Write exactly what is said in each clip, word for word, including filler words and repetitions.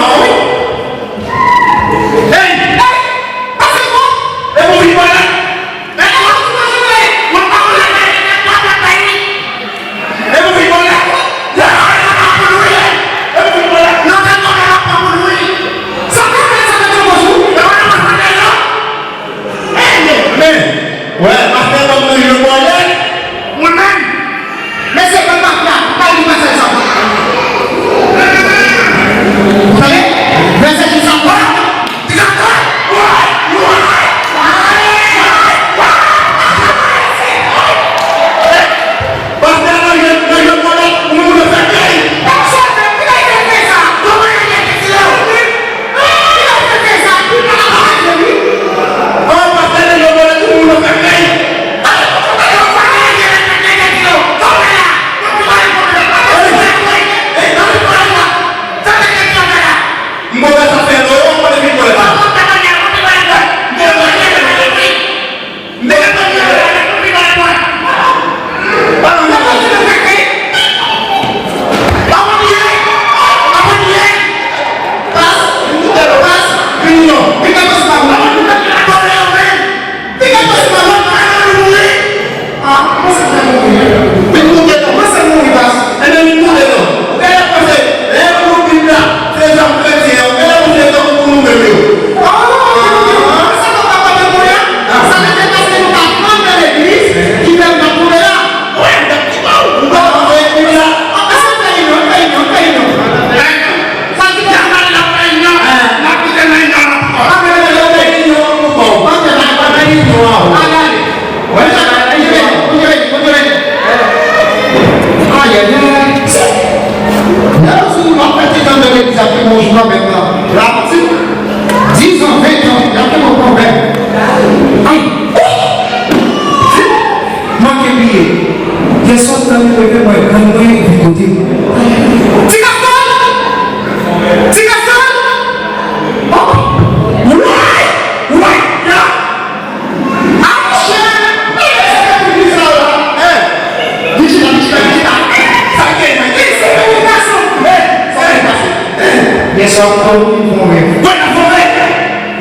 non, wi. Hey! Hey! Pase bon! E pou vin bò la. E pou vin bò la. Mwen pa konn lakay, mwen pa konn lakay, wi. E pou vin bò la. E pou vin bò la. Non, non, non, non, non, non, non. Sa pa fè sa, sa pa fè sa. Men, wè, pastè ban m nan jwe bòlèt. Mwen menm, mesye, ban m bat la, pa li pase sa. Ou tande? Vèsè ki sa, wè, ki sa, wè, wè, wè. Pastè nan jwe, nan jwe bòlèt, ou menm ou nan fè kèy. Pastè, ki bagay fè sa? Kòman y ap fè sa? Vin koute non, panse mouri pas. Ebyen vin koute non. Ou genlè panse lè yo louvri Bib la, se zanm kretyen an, ou genlè panse tankou pou nou menm yo. Oh, sa nou pa konn konnen an? Sa vle di paske nou pa pran nan legliz ki fè nou pa konnen la. Wi, m t ap di ba w. Ou pa konn legliz la. Ann fè inyon, ann fè inyon, ann fè inyon. Sa di la. N ap pale, n ap fè inyon. N ap kite nan inyon an ankò. Ann fè inyon pou kò w. Ann fè inyon an. Ann ale. Bondye beni, Bondye beni, Bondye beni. Ayayay. Lè yo di w ap fè ti tan nan legliz la, pi bon jou nan menm nan. Rapid. Diz an, ven an, y ap fè yon pwoblèm. Ay. Manke bliye. Yè swa nan mwen, mwen, mwen, mwen, vin kote m. Ti Gaston! Ti Gaston! Oh! Woy! Woy! Ya! Yes, I'm coming for it. What the fuck?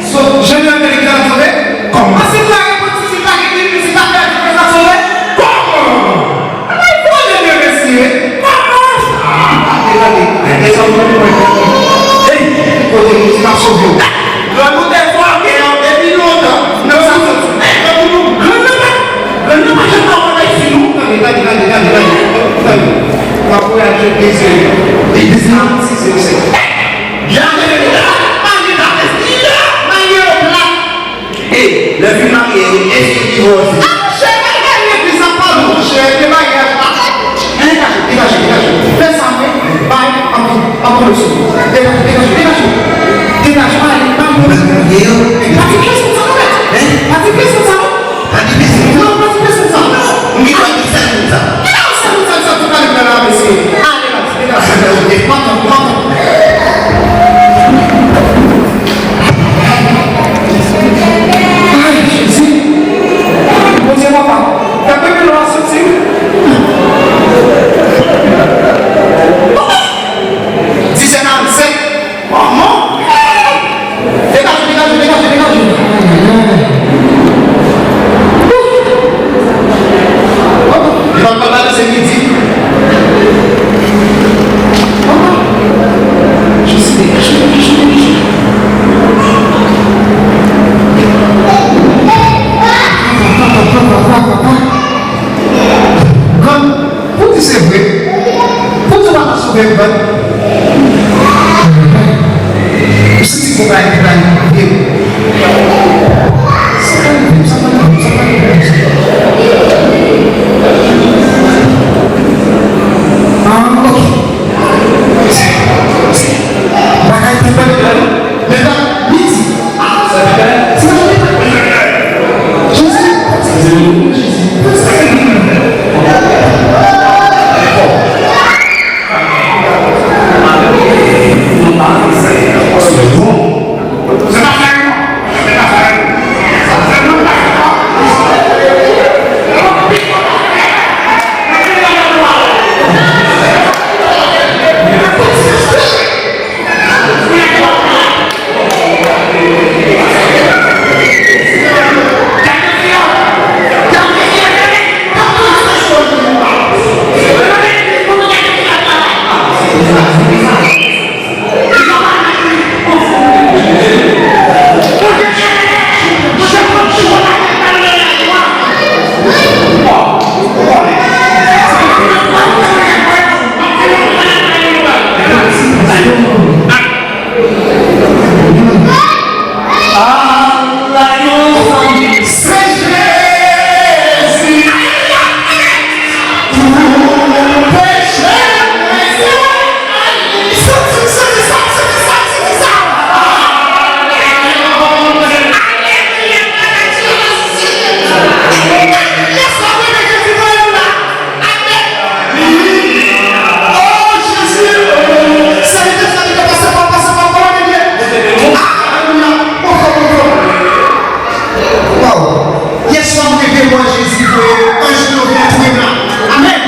So, jan yo rele li la sove? Kòman? Paske m ta reponn si se pa gen li, si pa fè la sove? Kòman? Ann al vole men mesye. Kòman? Ah, gade, gade. Ey, kote nou ti m ap sove w. Granmoun te fòke an depi lontan. Nan sa soti. Ey, granmoun nou. Granmoun pa, granmoun pa janm pa wè si nou. Gade, gade, gade, gade, gade. Gade. M ap voye al jwenn mesye. Li di sa, si se yo se. Ey! Ya! Degaje, degaje, degaje. Degaje, ale, pa vin. Pati pyès konsa, non, mèt. Hein? Pati pyès konsa, non. Pati pyès konsa? Non, pati pyès konsa. Non. M gen dwa di sèl moun sa. Ki nan sèl moun sa, sa, sa, sa, sa, sa, mesye. Ale, degaje. Mwen tann, mwen tann. Ay, Jezi. Bondye, papa. Gade men lwa soti. Disèt a sèt. Manman! Degaje, degaje, degaje, degaje. Li pa pral gade se midi. Jezi, degaje, degaje, degaje. Grann, pou di se vre, pou di w pa ka sove m, grann. Ou santi gon bagay ki pral rive w. Sa pral rive w, sa pral rive w, sa pral rive w, sa pral rive w. Ah, ok. Bagay ki pral rive w. Mesdam, li di, Waw! Yèswa m reve wè Jezi voye anj li yo vin touye m la. Amèn!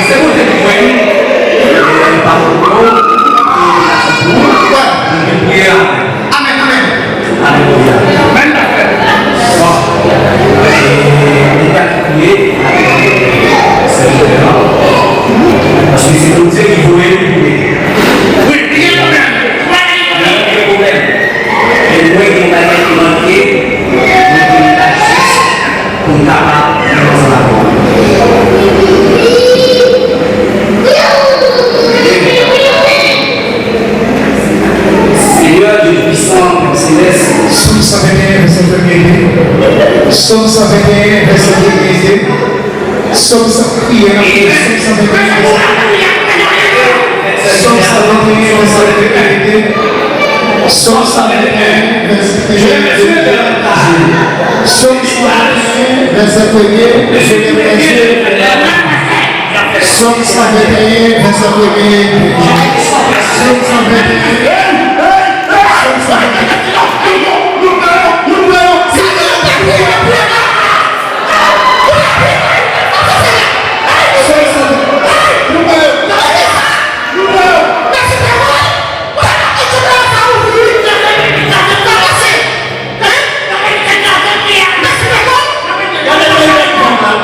Se Bondye ki voye m. Amèn, amèn. Alelouya. Bon, e, nou pral priye avèk sèvitè a. Paske se Bondye ki voye nou priye. Wi, li gen pwoblèm. Li gen pwoblèm. E mwen gen bagay ki manke, mwen gen bagay jis pou m kapab viv ansanm avè w. Senyè, Dye Toupisan, Pè Selès. Sòm san venteyen, vèsè premye de. Sòm san venteyen, vèsè premye de. Sòm san, priye nan Sòm san venteyen, vèsè premye de. Sòm san venteyen, vèsè premye de. Sòm san venteyen, vèsè premye de. Sòm san venteyen, vèsè premye de. Sòm san venteyen, vèsè premye de. Sòm san venteyen, vèsè premye de. Sòm san venteyen.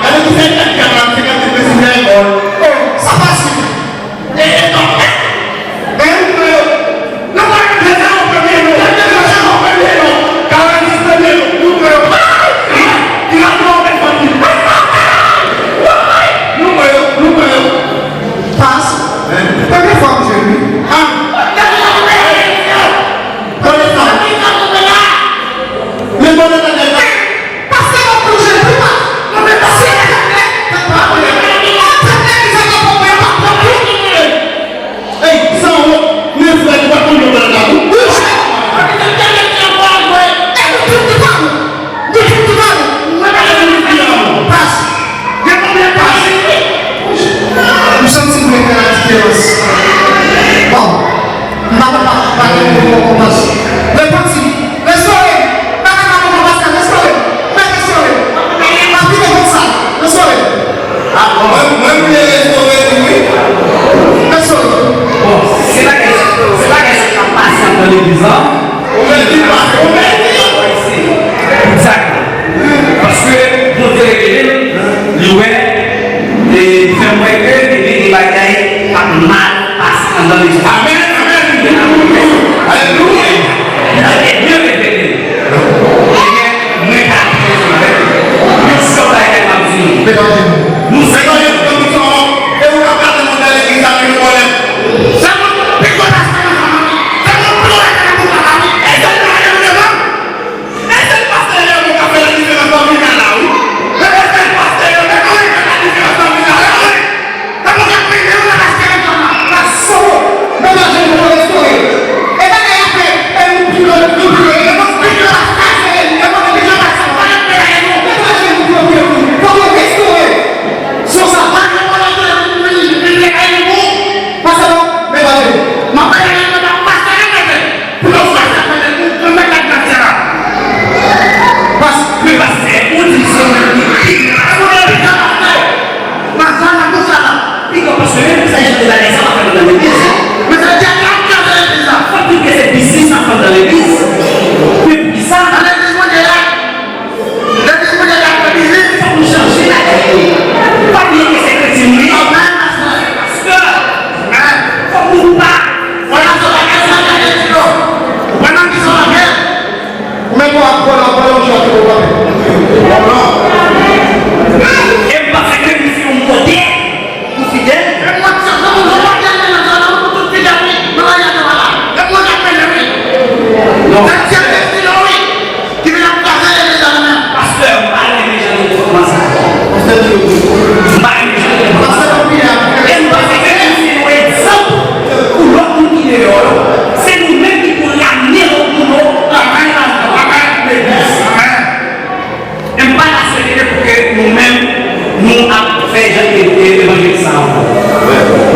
Gade ki fè tèt gad la, se gade prezidan Egòl. Oh, sa fasil. E, e, non, e, men nou pran yo. Nou pran yo, Dezan premye non. Dezan premye non. Karanlis premye non. Nou pran yo. Ki la nou anmèt fanmi. Nou pran yo, nou pran yo. Pas. Premye fwa m jwenn li. Ah. Pale sa. Men mwen nan tèt la. Pastè w ap plonje tou pa. Non, men pastè, tèt la, tèt la, tèt la, tèt la, tèt la, tèt la, tèt la, tèt la, tèt la, Bon, m pa konn pa, pa gen yon bon konprann. Repanti, restore, pa gen yon bon konprann, restore, men restore. Pa pile konsa, restore. Ah, mwen, mwen vle restore tou, wi. Restore. Bon, se bagay, se bagay sa k ap pase anndan legliz la. Ou mèt di pastè, ou mèt di. Egzak. Paske Bondye revele m, li wè, e li fè m wè ke gen de bagay k ap mal pase anndan legliz. Amèn, amèn. Alelouya. Bondye revele m. Ebyen, mwen ka di yon sèl bagay m ap di nou. Nou se yon konmision, e ou ka pase anndan legliz la, men nou konnen. Sèlman, pi gwo pastè nan fanmi, sèlman pi gwo pastè nan fanmi, e sèl bagay nou devan. E sèl pastè yo menm k ap fè la diferans nan vil la, wi. E sèl pastè yo menm, wi, k ap fè la diferans nan vil la, wi. Nan moun k ap mennen yo nan pastè yo, nan sou. Nan mache nou pou restore. E bagay ap fè, e nou pi lwen, nou pi lwen, e nou pi lwen pastè, e nou pi lwen pastè, pa gen bagay nou. E nou mache nou pi lwen, pi lwen, pi lwen. Fòk yo restore. Se sa, pa gen moun ap fè la, nou vini, nou vini, e nou bon. Pastè, non, men pa vre. M ap fè la, men pa pastè, non, men. Pou yo fè sa, mèt, mèt la gras la. Paske pastè, ou di se ou menm ki pi. Ou menm ki pastè. Pastè nan tout sa la. Pi gwo paske menm sa, jete bagay sa, pa fè nan legliz. Men se dyab la k kraze legliz la. Fòk di ke se biznis ap fè nan legliz. Men pou ki sa? Nan legliz Bondye a. Legliz Bondye a fè biznis. Fòk nou chanje bagay yo. Pa bliye ke se kretyen nou ye. Amèn, pastè. Pastè. Amèn. Fòk nou pa. Wè nan sa w ap fè sa, gade ti yo. Wè nan ki sa w ap fè. Ou menm w ap pran, w ap pran yon chòt pou w kanpe. Bon, non. E m panse ke nou se yon modèl pou fidèl. E mwen, sa, sa, nou se modèl nan zòn nan pou tout fidèl, wi. Nan maryaj la, la. E mwen k ap mennen, wi. Non. Se Dye ki vin ap kraze legliz la, nou menm. Pastè, m pa renmen jan nou fè kòmanse. Pastè, di yo. M pa renmen jan nou fè kòmanse. Pastè, pa priye. E m panse ke nou se yon egzanp pou lòt moun ki deyò yo. Se nou menm ki pou ramne lòt moun yo antre nan legliz. E m pa ta swete ke pou ke nou menm, nou ap fè jan e, e, evanjelis sa ankò.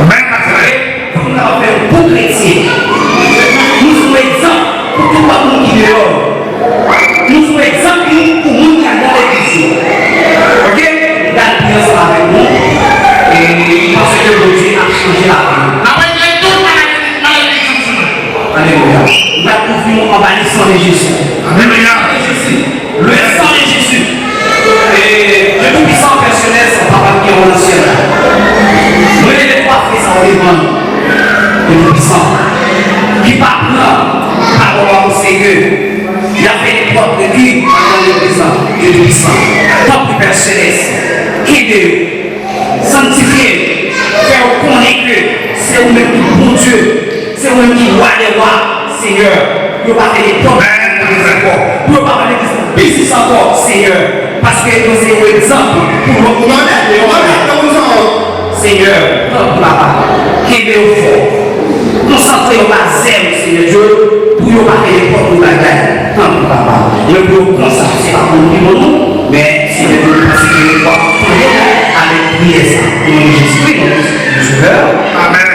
Paske fòk nou kapab fè yon bon kretyen. Nou se yon egzanp pou tout lòt moun ki deyò. Nou se yon egzanp pou, pou moun ki anndan legliz yo. Oke? Nou pral priye ansanm avèk nou. E m panse ke Bondye ap chanje lavi nou. N ap regle tout maladi, maladi sanksyon. Alelouya. Nou pral kouvri nou anba le sang de Jésus. Alelouya. Le sang de Jésus. E Dye Toupisan, Pè Selès, Papa ki anwo nan syèl la. Mwen leve twa frè sa yo devan nou. Dye Toupisan. Ki pa pran pawòl la o serye. Y ap fè nenpòt de li anndan legliz la. Dye Toupisan. Tanpri Pè Selès. Kenbe yo. Sanktifye yo. Fè yo konnen ke se ou menm ki Bondye. Se ou menm ki wa dè wa, Senyè. Pou yo pa fè nenpòt bagay ankò. Pou yo pa fè nenpòt biznis ankò, Senyè. Paske nou se yon egzanp pou lòt moun. Senyè, tanpri, Papa, kenbe yo fò. Konsantre yo ba zèv ou, Senyè Dye, pou yo pa fè nenpòt lòt bagay. Tanpri, Papa. Mwen pou yo konsa, se pa pou nou ki bon nou, men Senyè Dye, nou panse ke w ap tande avèk priyè sa. O non de Jezikri, nou Sovè. Amèn.